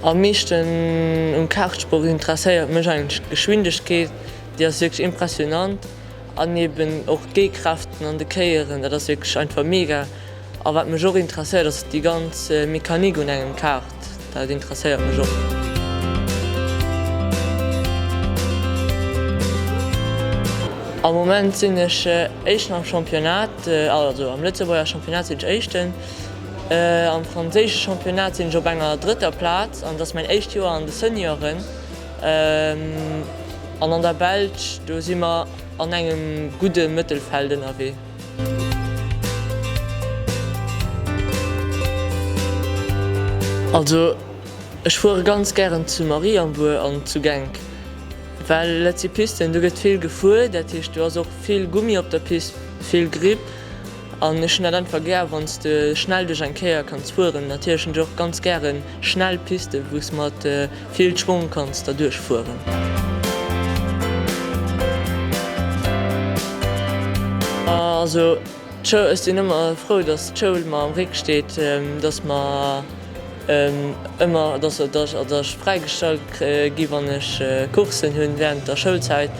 Am meeschten um Kartsport interesséiert mech eigentlech d'Geschwindegkeet, déi ass wierklech impressionant an eben och d'G-Kräften an de Kéieren, dat ass wierklech einfach mega. A wat mech och interesséiert ass déi ganz Mechanik un engem Kart, dat interesséiert mech och. Am Moment sinn ech Éischten am Championnat, also am Lëtzebuerger Championnat sinn ech Éischten. Am franséische Championnat sinn ech op enger drëtter Plaz an et ass mäin éischt Joer an de Senioren. An an der Belsch, do si mer an engem gudde Mëttelfeld ënnerwee. Also ech fuere ganz gären zu Mariembourg an zu Genk, well dat si Pisten, do gëtt vill gefuer, dat heescht do ass och vill Gummi op der Pist, vill Gripp an ech hunn dat einfach gär, wann s de schnell duerch eng Kéier kanns fueren. Natierlech hunn ech och ganz gäre schnell Pisten, wou s mat vill Schwong kanns derduerch fueren. Also d'Schoul, ech sinn ëmmer frou, dass d'Schoul mer am Réck steet, dass mer ëmmer, dass dass ech fräigestallt gi wann ech Coursen hunn während der Schoulzäit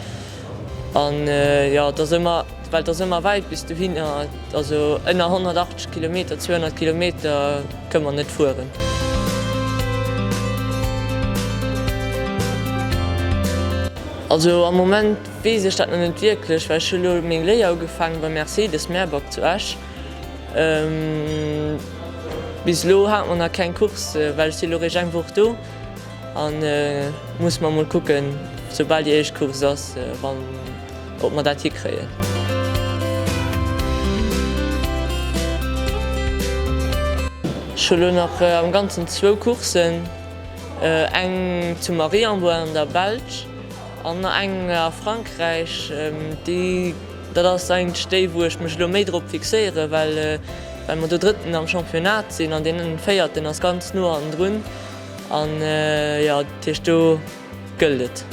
an jo et ass ëmmer, well et ass ëmmer wäit bis dohinner, also ënner 180 Kilometer, 200 Kilometer kënne mer net fueren. Also am Moment weess ech dat nach net wierklech, well ech hu lo meng Léier ugefaangen beim Mercedes Merbok zu Esch. Bis elo hate mer nach keng Course, well ech si lo eréischt eng Woch do an muss mer mol kucken, soubal déi éischt Course ass, wann ob mer dat hikréien. Ech hu lo nach am Ganzen zwou Courssen, eng zu Mariembourg an der Belsch an eng a Frankräich. Déi, dat ass eigentlech déi, wou ech mech elo méi drop fixéieren, well well mer do Drëtten am Championnat sinn an deen Véierten ass ganz no hannendrun. An jo, dat heescht do gëllt et.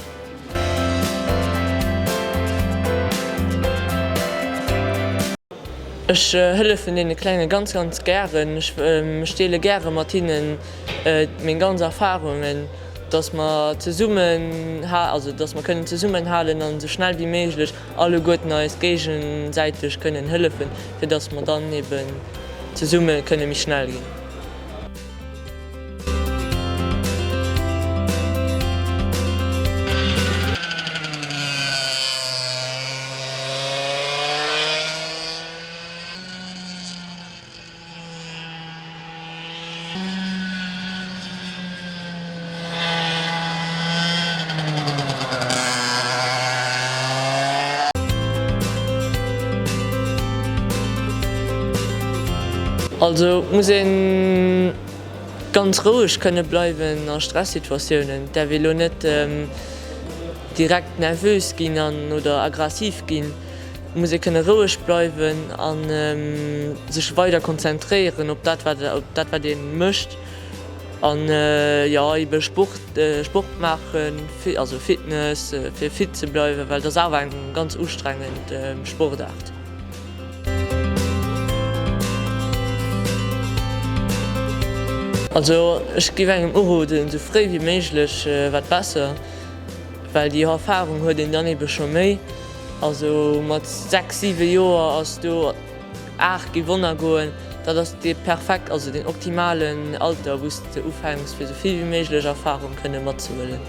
Ech hëllefen deene Klenge ganz, ganz gären. Ech deele gäre mat hinnen meng ganz Erfarungen, dass mer zesummen, also dass mer kënnen zesummenhalen an esou schnell wéi méiglech alleguerten eis géigesäiteg kënnen hëllefen, fir dass mer dann eben zesumme kënne méi schnell ginn. Also muss een ganz roueg kënne bleiwen a Stressituatiounen. Et däerf ee lo net direkt nervös ginn an oder aggressiv ginn. Et muss ee kënne roueg bleiwen a sech weider konzentréieren op dat wat op dat wat ee mécht an jo ebe Sport Sport maachen, also Fitness fir fit ze bleiwen, well et ass awer eng ganz ustrengend Sportaart. Also ech géif engem uroden, esou fréi wéi méiglech wat besser, well déi Erfahrung huet een dann ebe scho méi. Also mat 6, 7 Joer ass do 8 géif Wonner goen, dat ass dee perfekt, also deen optimalen Alter wou s de ufänks fir esou vill wéi méiglech Erfahrung kënne matzehuelen.